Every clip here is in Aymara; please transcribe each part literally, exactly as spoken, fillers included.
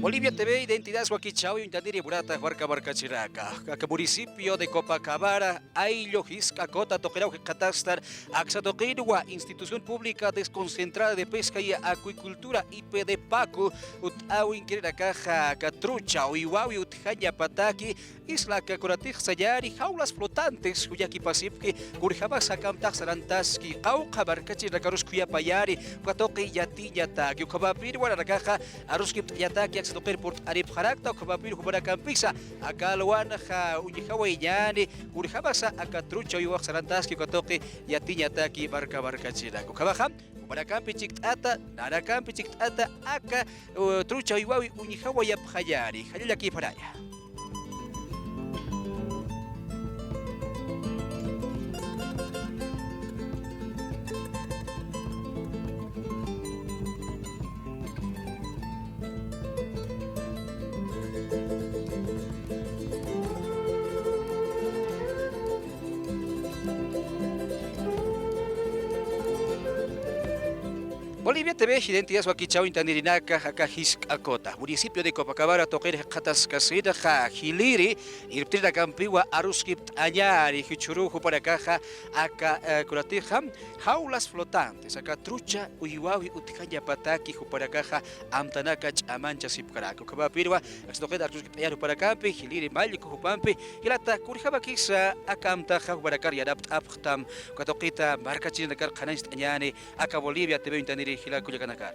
Bolivia T V, Identidades Wakichäwi, uñtaniri murata, marka markachiraka. Aka municipio de Copacabana, ayllu Jisk'a Cota tuqiraw jikxatastan, aksa tuqinwa Institución Pública Desconcentrada de Pesca y Acuicultura, I P D PACU, ut'äwinkirinakaxa aka trucha uywawi utjañapataki, isla aka kunatix sañäni jaulas flotantes, kullakipasipki, kunjämasa aka amtax sarantaski, qawqha markachirinakarus khuyapayani, uka tuqi yatiñataki, ukhamapinwa nanakaxa aruskipt'añataki, aksa tuqir purt'anipxarakta, ukhamapin jumanakampisa aka alwanxa uñjawayñäni, kunjämasa aka trucha uywax sarantaski, uka tuqi yatiñataki marka markachirinaka. Ukhamaxa, jumanakampi chikt'ata, nanakampi chikt'ata, aka, uh, trucha uywawi uñjawayapxañäni, jallallakipxaraya. Bolivia T V, Identidades Wakichäwi, uñtanirinaka, aka Jisk'a Cota, municipio de Copacabana tuqir jikxataskasinxa, jiliri irptirinakampiwa aruskipt'añäni, jichhüruw jupanakaxa aka, eh, kunatixa jaulas flotantes, aka trucha uywawi utjañapataki jupanakaxa amtanaka ch'amanchasipkaraki. Ukhamapinwa aksa tuqit aruskipt'añäni jupanakampi, jiliri mallku jupampi, jilata, kunjämakisa aka amtaxa jupanakar yanapt'apxtam, uka tuqita markachirinakar qhanañcht'añäni, aka Bolivia T V uñtaniri jila kullakanakar.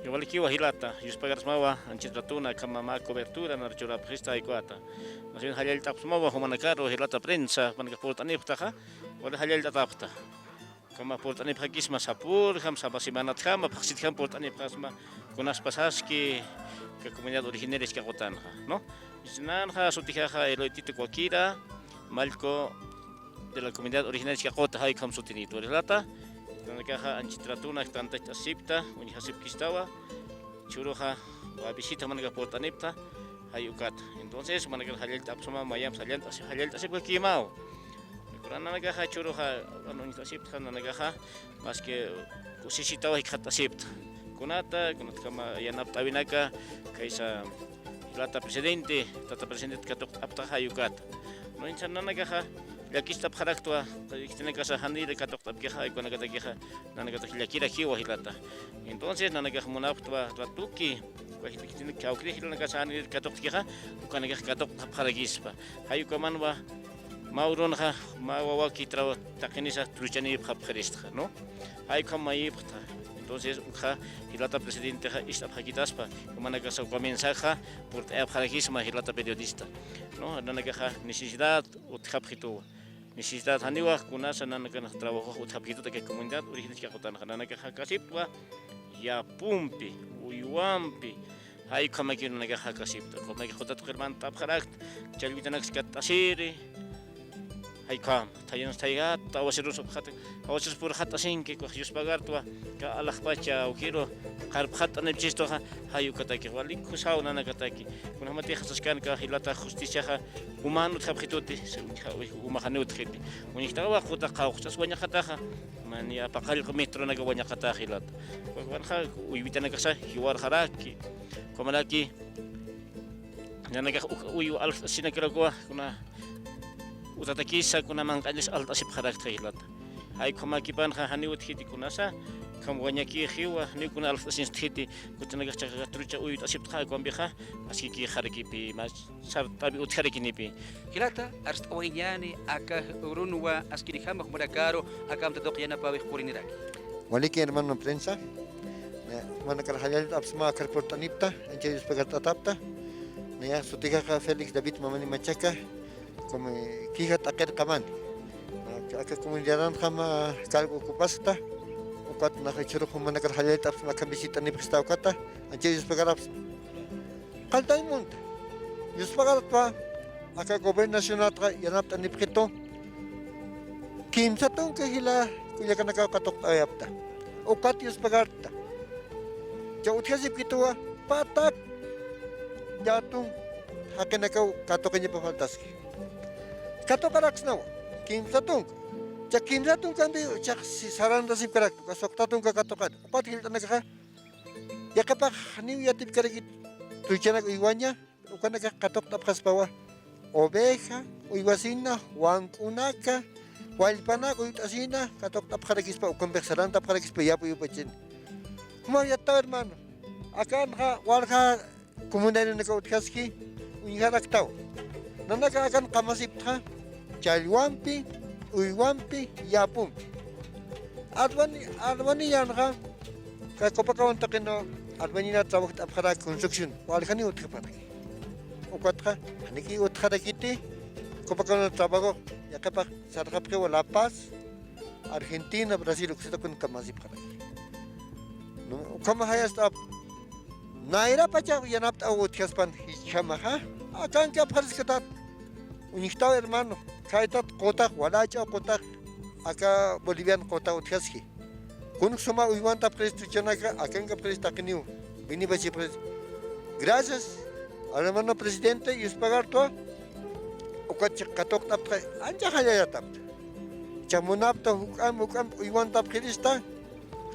Igualkiwa jilata, yuspagarsmawa anchit ratuna, akham mä cobertura nar churapxista jay ukata. Más bien jallallt'apxsmawa jumanakaru, jilata prensa, jumanakax purt'anipxtaxa, wali jallallt'atapxta. Akham purt'anipxakisma sapürjam, sapa semanatjama, phaxsitjam purt'anipxasma, kunas pasaski aka comunidad originaria Jisk'a Cotanxa, ¿no? Nanxa sutijaxa Eloy Tito Cuaquira, mallku de la comunidad originaria Jisk'a Cota, jay ukham sutinïtwa jilata. Nanakaxa anchit ratuna tantacht'asipta, uñjasipkistawa, jichhüruxa wali visita jumanakax purt'anipta, jay ukata. Entonces, jumanakar jallallt'apxsma, mayamps jallallt'asi-, jallallt'asipkakimaw. Kuna nanakaxa jichhüruxa, bueno, uñt'asipta, nanakaxa, más que kusisitawa jikxatasipta. Kunata, kunatjama yanapt'äwinaka, kaysa jilata presidente, tata presidente katuqt'apxta jay ukata. No, entonces nanakaxa llakistapxaraktwa, khitinakasa janir katuqt'apkixa, jay ukanakatakixa, nanakatax llakirakiwa jilata. Entonces nanakax munapxtwa ratuki, khitinakasa janir katuqt'kixa, ukanakax katuqt'apxarakispa. Jay ukamanwa mä urunxa, mä wawaki traw-, taqinisa truchanïpxapxiristxa, ¿no? Jay ukham mayipxta. Entonces, ukxa jilata presidentexa ist'apxakitaspa, jumanakasa uka mensajexa purt'ayapxarakisma jilata periodista, ¿no? Nanakaxa necesidad utjapxituwa. Necesidad janiwa, kunasa nanakax trabajox utjapxituta aka comunidad originaria Jisk'a Cotanxa. Nanakax jakasiptwa yapumpi, uywampi, jay ukhamakiw nanakax jakasipta. Ukhamakiw quta tuqir manthapxarakta, challwitanaks katt'asiri. Jay ukham, thayan thayjat, aguaceros upxat, aguaceros purxat'asinki, ukax yuspagartwa, aka alaxpacha awkiru qarpxat'anipchistuxa, jay ukataki, wali kusaw nanakataki. Kunjamatix saskanka jilata justiciaxa, humano utjapxituti, umax janiw utjiti. Uñjtawa quta qawqchas wañaqataxa, mani apaqallq metronaka wañaqataxa jilata. Ukanxa uywitanakasa jiwarxaraki. Ukhamaraki nanakax uk uywa alxt'asinakarakiwa, kuna utatakisa, kuna manq'añas alt'asipxaraktxa jilata. Jay ukhamakipanxa janiw utjiti kunasa, ukham wañakixiwa, janiw kuna alxt'asinstxiti, kutanakax chaqaqa trucha uyt'asipxta, ukampixa, askikixarakipi, mä sart'awi utjarakinipi. Jilata, arst'awayañäni aka urunwa, askirjama jumanakaru aka amtatuq yanapäwix puriniraki. Waliki hermano prensa, eh, jumanakar jallallt'apxsma akar purt'anipta, ancha yuspagart'atapta. Nayax sutijaxa Félix David Mamani Machaca, como, eh, quija t'aqir qamani. Aka comunidadanxa mä cargo ocupaskta, ukat nax jichhürux jumanakar jallallt'apxsma aka visit'anipxista ukata, ancha yuspagarapxsma. Qalltañ munta. Yuspagartwa, aka gobernacionatxa yanapt'anipxitu. Kimsa tunka jila kullakanakaw katuqt'awayapta. Ukat yuspagarta. Cha utjasipkituwa, patak llätun jaqinakaw katuqiñapa faltaski. Katuqaraksnawa, kimsa tunka. Cha kimsa tunkampi, cha si sarantasipkarakta, uka suqta tunka katuqat. Ukat jilt'anakaxa, yaqhipax janiw yatipkarakit truchanak uywaña, ukanakax katuqt'apxaspawa. Oveja, uywasina, wank'unaka, wallpanak, uyt'asina, katuqt'apxarakispa, ukampix sarantapxarakispa, yapu yupachin. Jumaw yattaw, hermano. Akanxa, walja, comunidad naka utjaski, uñjaraktaw. Nanaka akan qamasiptxa, challwampi, uywampi, yapumpi. Albañil, albañilanxa, ka Copacabana taqinwa, albañilat trabajt'apxarak construcción, waljani utjapxarak. Ukatxa, janiki utjarakiti, Copacabana trabajo, yaqhipax sarxapxiwa La Paz, Argentina, Brasil, uksata kun kamasipxarak. No, ukhama jayast'ap. Nayrapacha yanapt'aw utjaspan jichhamaxa. Akankapxariskatat. Uñjtaw, hermano. Khaytat qutax, walach'a qutax. Aka Bolivian qutax utjaski. Kun suma uywantapxaris truchanaka, akankapxaris taqiniw. Vinipachipxaris. Gracias, hermano presidente, yuspagartwa. Ukat chiq katuqt'aptxa, ancha jallallatapt. Chamunapta juk'amp, juk'amp uywantapxirista.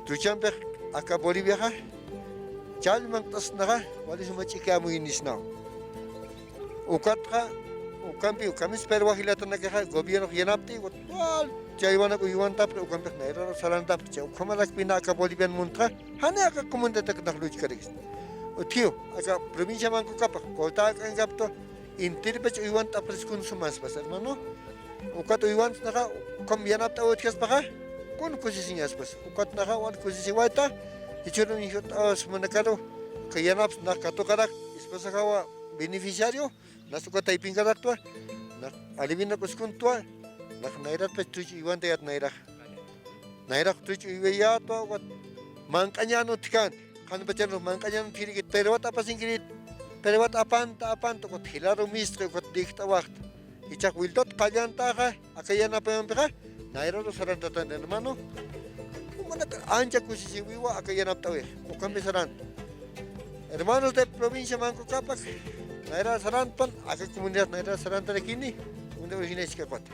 Truchampix aka Boliviaxa, challw manq'tasnaxa, wali suma ch'iki amuyinisnaw. Ukatxa, ukampi, ukamis pero wajilatanakaxa, gobiernox yanapti, ukat wal, challwanak uywantapxi, ukampix nayraru sarantapxi, chay ukhamarakpina aka Bolivian muntxa, jani aka comunidadaknax luchkarikis. Utjiw, aka provincia Manco Cápac, Cotá k'ankaptu, intirpach uywantapxaris kun sumaspas, hermano. Ukat uywantsnaxa, ukham yanapt'aw utjaspaxa, kun kusisiñaspas. Ukatnaxa, wal kusisiwayta, jichhürun uñjt'aw sumanakaru, ka yanapt'añ katuqarak, esposaxawa beneficiario, nas uka taypinkaraktwa, nax alivina kuskuntwa, nax nayratpach truch uywantayat nayrax. Nayrax truch uywayatwa, ukat manq'añan utjkänti. Qhanpachanux manq'añan utjirikit, peruwat apasinkirït, peruwat apanta, apanta, ukat jilaru mistxi, ukat dijt'awaxta. Jichhax wiltat qallantaxa, aka yanapampixa, nayraru sarantatan, hermano. Jumanaka ancha kusisiwiwa aka yanapt'awix, ukampi saranta. Hermanos de provincia Manco Cápac, nayra sarantpan, aka comunidad nayra sarantarakini, unda original Jisk'akota.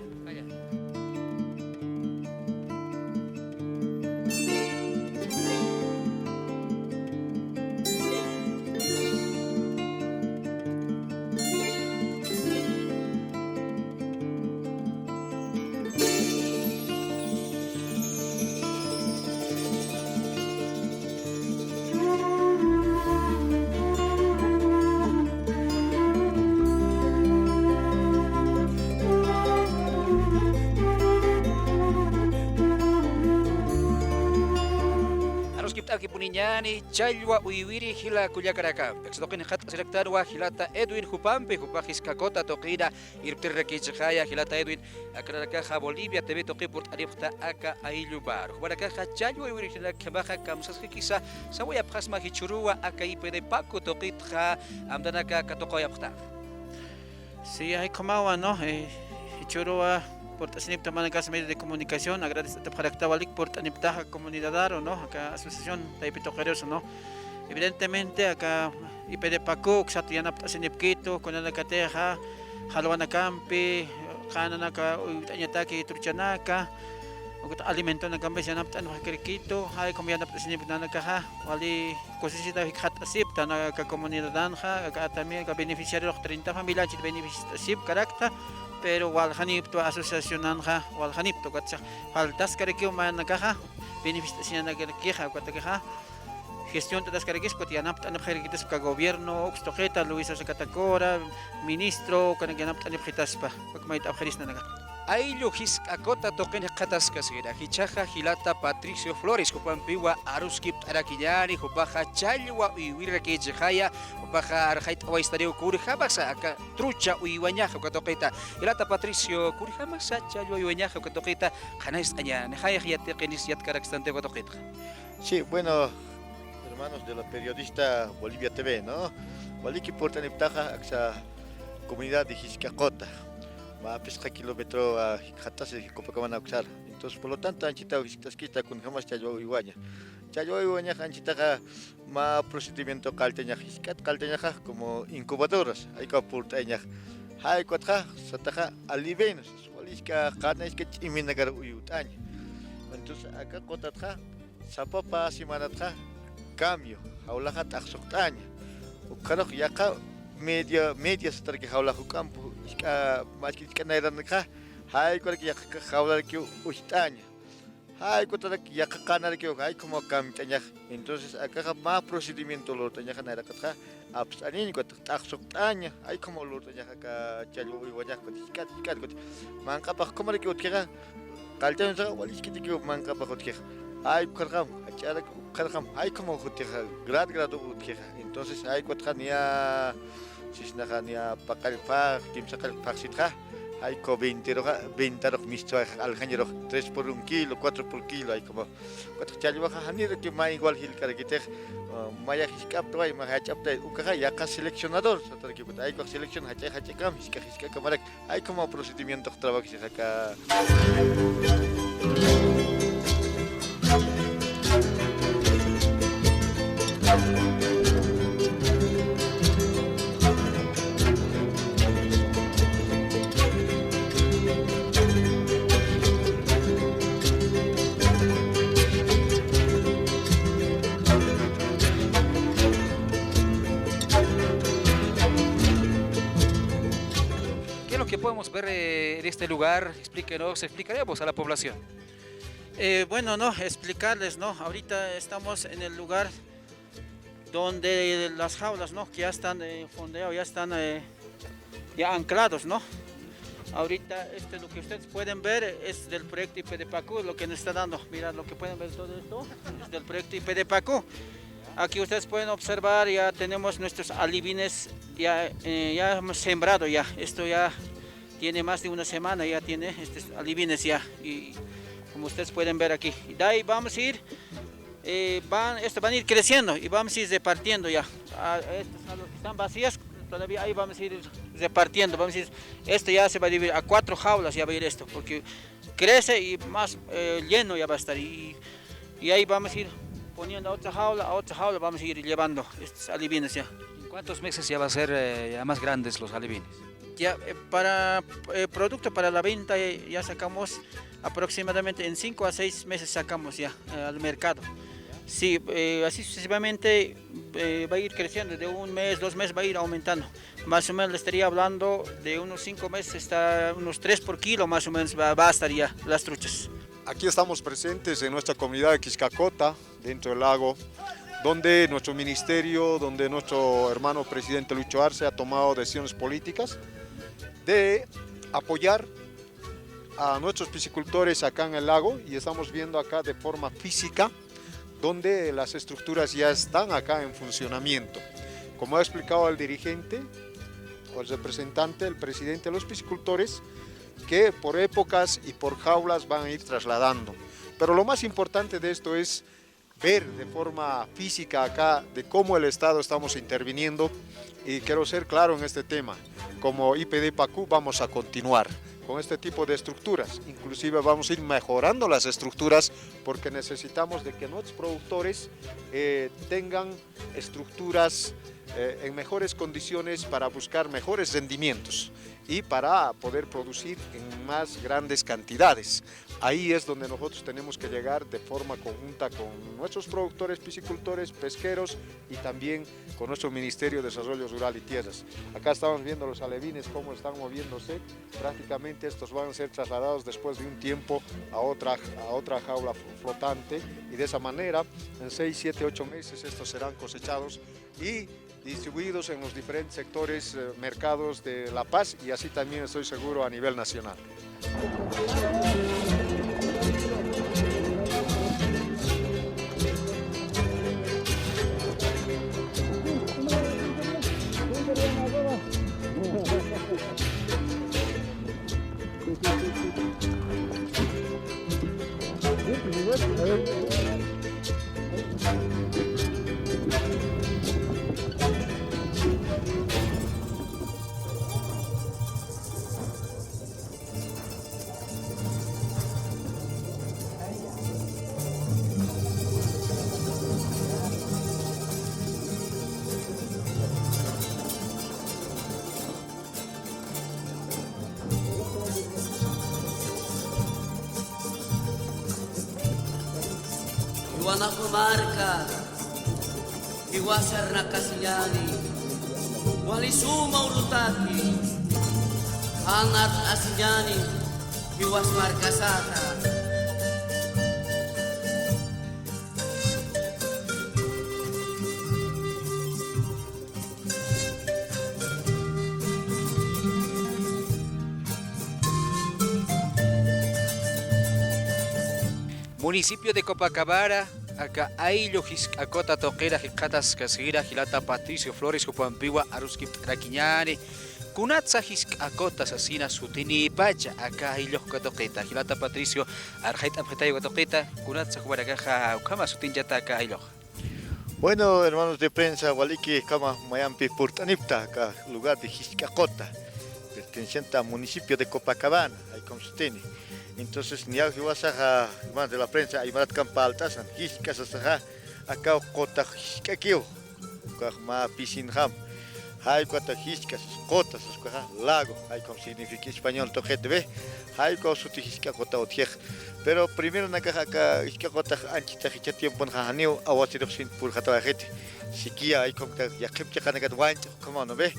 Aruskipt'akipuniñäni challwa uywiri jila kullakanaka. Aksa tuqin jikxatasiraktanwa jilata Edwin jupampi, jupax Jisk'akota tuqina irptirirakïchixaya jilata Edwin, akanakaxa Bolivia TV tuqi purt'anipxta aka ayllu mar. Jumanakaxa challwa uywiri jilanakjamaxa kamsaskakisa sawayapxasma jichhüruwa aka IPEDEPACO tuqitxa amtanaka katuqawayapxta. Sí, jay ukhamawa, ¿no? Eh, jichhüruwa purt'asinipxta jumanakasa medio de comunicación, agradect'apxarakta walik purt'anipxtaxa comunidadaru, ¿no? Aka asociación taypi tuqirusa, ¿no? Evidentemente, aka IPEDEPACO uksat yanapt'asinipkitu, kunanakatixa, jalwanakampi, qhananaka uywt'añataki truchanaka, ukat alimentonakampis yanapt'anipxakirkitu, jay ukham yanapt'asinipki nanakaxa, wali kusisita jikxat'asipta, ¿no? Aka comunidadanxa, aka también aka beneficiariorux treinta familianchit beneficiat'asipkarakta, pero waljaniptwa asociacionanxa, waljanipta, ukat faltaskarakiw mayanakaxa, beneficiat'asiñanakarakixa, ukatakixa, gestiont'ataskarakis, ukat yanapt'anipxarakispa aka gobierno, uks tuqita, Luisa Zacatacora, ministro, ukanak yanapt'anipxitaspa, ukat mayt'apxiris nanaka. Ayllu Jisk'akota tuqin jikxataskaskira, jichhaxa jilata Patricio Flores, jupampiwa aruskipt'arakiñäni, jupaxa challwa uywirirakïchixaya, jupaxa arxayt'awaystaniw kunjämasa aka trucha uywañaxa uka tuqita. Jilata Patricio, kunjämasa challwa uywañaxa uka tuqita, qhanaystañäni, jayax yatiqinis yatkarakstanti uka tuqitxa. Sí, bueno, hermanos de la periodista Bolivia TV, ¿no? Waliki purt'anipxtaxa aksa comunidad de Jisk'akota. Mä phisqa kilómetro, ah, jikxatasi Copacabana uksar. Entonces, por lo tanto, anchhitaw jiskt'askista kunjämas challwa uywaña. Challwa uywañax anchhitaxa mä procedimiento qalltañax, jisk'at qalltañaxa como incubadoras, jay ukaw purt'ayañax. Jay ukatxa sataxa alivinos. Isk'a qana isk'a ch'iminakar uyut'aña. Entonces, aka qutatxa, sapa pä semanatxa cambio, jawlaxa t'aqsuqt'aña. Ukxarux yaqha media, media sataraki jawlax juk'amp, isk'a, mä isk'a nayranakxa, jaykurak yaqha jawlaraki ucht'aña. Jaykutarak yaqha qanarakiw, jaykhamaw cambit'añax. Entonces, akaxa mä procedimiento lurt'añaxa nayraqatxa, apst'aniñ ukat t'aqsuqt'aña, jaykhamaw lurt'añax aka challwa uywañax ukat jisk'at, jisk'at ukat. Manq'apax ukhamarakiw utjixa, qalltañusaxa wali jisk'atakiw manq'apax utjixa. Jay ukxarxam, jach'arak ukxarxam, jaykhamaw utjixa, grad grado utjixa. Entonces, jay ukatxa niya, sisnaxa niya paqallphax, kimsaqallphaxsitxa, jayku veinteruxa, veintarux mistwax aljañarux, tres por un kilo, cuatro por kilo, jaykhamaw. Ukatxa challwaxa janiraki mä igual jilkarakitix, ah, maya jisk'aptaway, mä jach'aptay, ukaxa yaqha seleccionador, sataraki ukat, jaykuxa selección jach'a, jach'akam, jisk'a, jisk'akamarak, jaykhamaw procedimientox trabajasix aka. ¿Qué es lo que podemos ver, eh, en este lugar? Explíquenos, explicaremos a la población. Eh, bueno, no, explicarles, ¿no? Ahorita estamos en el lugar donde las jaulas, ¿no? Que ya están, eh, fondeados, ya están, eh, ya anclados, ¿no? Ahorita, este, lo que ustedes pueden ver es del proyecto I P D PACU, lo que nos está dando. Mira, lo que pueden ver todo esto es del proyecto I P D PACU. Aquí ustedes pueden observar, ya tenemos nuestros alivines, ya, eh, ya hemos sembrado ya. Esto ya tiene más de una semana, ya tiene estos alivines ya. Y como ustedes pueden ver aquí, y de ahí vamos a ir, eh, van, esto van a ir creciendo y vamos a ir repartiendo ya. A estos, a los que están vacías, todavía ahí vamos a ir repartiendo, vamos a ir, esto ya se va a dividir a cuatro jaulas, ya va a ir esto, porque crece y más, eh, lleno ya va a estar. Y, y ahí vamos a ir poniendo a otra jaula, a otra jaula, vamos a ir llevando estos alevines ya. ¿En cuántos meses ya va a ser, eh, ya más grandes los alevines? Ya, eh, para, eh, producto para la venta, eh, ya sacamos aproximadamente en cinco a seis meses sacamos ya, eh, al mercado. Sí, eh, así sucesivamente, eh, va a ir creciendo, de un mes, dos meses va a ir aumentando. Más o menos le estaría hablando de unos cinco meses, está unos tres por kilo más o menos va, va a estar ya las truchas. Aquí estamos presentes en nuestra comunidad de Quiscacota, dentro del lago, donde nuestro ministerio, donde nuestro hermano presidente Lucho Arce ha tomado decisiones políticas de apoyar a nuestros piscicultores acá en el lago, y estamos viendo acá de forma física donde las estructuras ya están acá en funcionamiento. Como ha explicado el dirigente o el representante, el presidente de los piscicultores, que por épocas y por jaulas van a ir trasladando. Pero lo más importante de esto es ver de forma física acá de cómo el Estado estamos interviniendo, y quiero ser claro en este tema. Como I P D PACU vamos a continuar con este tipo de estructuras, inclusive vamos a ir mejorando las estructuras, porque necesitamos de que nuestros productores, eh, tengan estructuras, eh, en mejores condiciones para buscar mejores rendimientos y para poder producir en más grandes cantidades. Ahí es donde nosotros tenemos que llegar de forma conjunta con nuestros productores, piscicultores, pesqueros y también con nuestro Ministerio de Desarrollo Rural y Tierras. Acá estamos viendo los alevines cómo están moviéndose. Prácticamente estos van a ser trasladados después de un tiempo a otra, a otra jaula fl-, flotante, y de esa manera, en seis, siete, ocho meses, estos serán cosechados y distribuidos en los diferentes sectores, eh, mercados de La Paz, y así también, estoy seguro, a nivel nacional. Manapu marka, jiwasarnakasiñäni, wali suma urutaki, janart'asiñäni, jiwas markasata. Municipio de Copacabana, aka ayllu jisk'a cota tuqina jikxataskasira jilata Patricio Flores jupampiwa aruskipt'arakiñäni. Kunatsa jisk'a cota sasina sutinipacha aka ayllux uka tuqita. Jilata Patricio, arxayt'apxitay uka tuqita, kunatsa jumanakaxa ukhama sutinchata aka ayllux. Bueno, hermanos de prensa, waliki kama mayampi purt'anipta aka lugar de Jisk'a Cota, perteneciente a municipio de Copacabana, jaykum sutini. Entonces, niyaw jiwasaxa, hermanos de la prensa, aymarat kampa alt'asan, jisk'a sasaxa, aka cota jisk'akiw, ukax mä pisinxam. Jay ukat jisk'a sas, cota sas ukaxa, lago, jaykum significa español tuqit, ¿ve? Jay ukaw suti Jisk'a Cota utjix. Pero primero nakax aka Jisk'a Cotax anchitax jichha tiemponxa janiw aguacerox sin purxatawayxiti. Sequía, jaykum yaqhip chiqanakat wañch'ux ukhamaw, ¿no ve?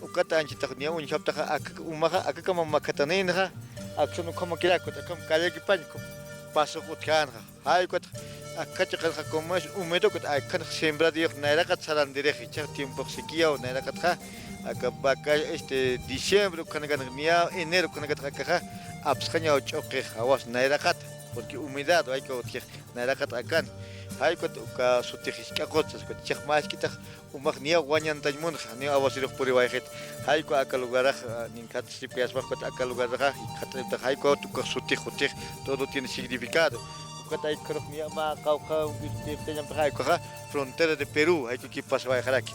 Ukat anchitax niya uñjaptaxa, aka umaxa, akakama makhatanïnxa, aksan ukhamakiraku, akham callakipañ, ukham pasux utjänxa. Jay ukat aka chiqanxa como es húmedo, ukat akan sembradiyux nayraqat sarandirix, jichhax tiempox sequíaw nayraqatxa, aka vaca, este, diciembre ukhanakan niya enero ukhanakatxa akaxa apsxañaw ch'uqix, jawas nayraqat, porque humedad, jay ukaw utjix, nayraqat akan. Jay ukat uka sutix Jisk'a Cota sas ukat, jichhax mä jisk'itax umax niyaw wañantañ munxa, niyaw aguacerux puriwayxit. Jay uka aka lugarax, ah, ninkhat sipkayasmax ukat aka lugaraxa, jikxat'aniptax jay ukat ukax sutix utjix, todo tiene significado. Ukat jay ukharux niya mä qawqha, este, ukaxa frontera de Perú, jay ukaki pasawayxaraki.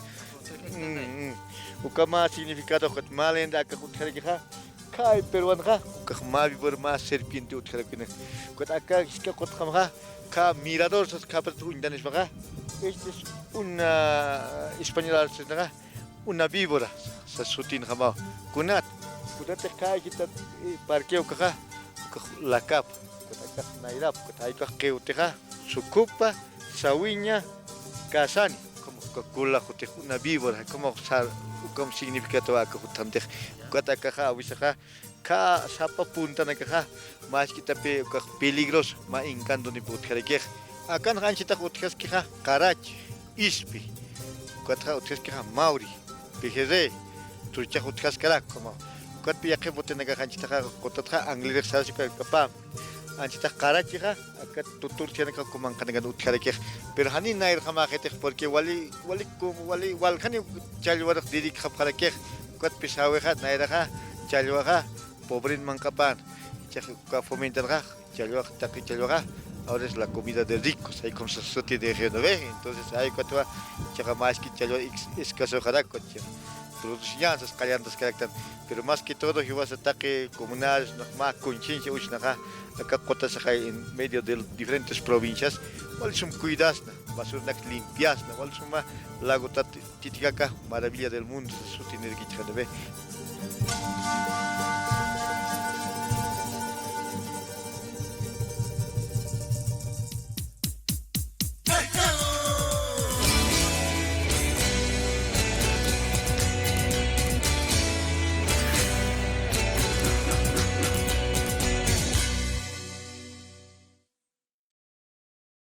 Mm, mm. Uka mä significado ukat mä leyenda akax utjarakixa, Kay peruanxa, ukax mä víbora, mä serpiente utjarakïna. Ukat aka Jisk'a Cotjamxa, kha mirador sas khaprat uñtanispaxa, este es una, español artesnaxa, una víbora sas sutinxamaw. Kunat, kunatix kha jita, eh, parque ukaxa, ukax lakap, ukat akax nayrap, ukat jay ukax qiwtixa, sukupa, sawiña, kasani, como Coca-Cola jutix una víbora, como sa-, como significado aka jutantix. Ukat akaxa awisaxa, kha sapa puntanakaxa, mä jisk'itapi ukax peligroso, mä encantonipi utjarakix. Akanxa anchitax utjaskixa, qarachi, ispi, ukatxa utjaskixa, mawri, pejerrey, truchax utjaskarak, como. Ukatpi yaqhip utinakax anchitaxa, cotatxa, anglirix sarasipkapam. Anchitax qarachixa, aka tuturthianakax kumanqanakan utjarakix. Pero janiy nayrxamäxitix, porque wali, wali, wali, waljaniw challwarux dirikxapxarakix. Ukatpis jawixa, nayraxa, challwaxa, pobren manq'apan. Jichhax uka fomentanxa, challwax, taqi challwaxa, ahora es la comida de ricos, jaykum sas suti de G nueve. Entonces, jay ukatwa, jichhaxa mä jisk'i challwa ex-, escasoxarak, jichhax produciñän sas qallantaskaraktan. Pero más que todo, jiwasa taqi comunarios, nax mä conciencia uchxnaxa, aka cotasaxa en medio de diferentes provincias, wal sum cuidasna, basuranak limpiasna, wal suma lagotat titiqaka, maravilla del mundo, sas sutinirkichixana, ¿ve?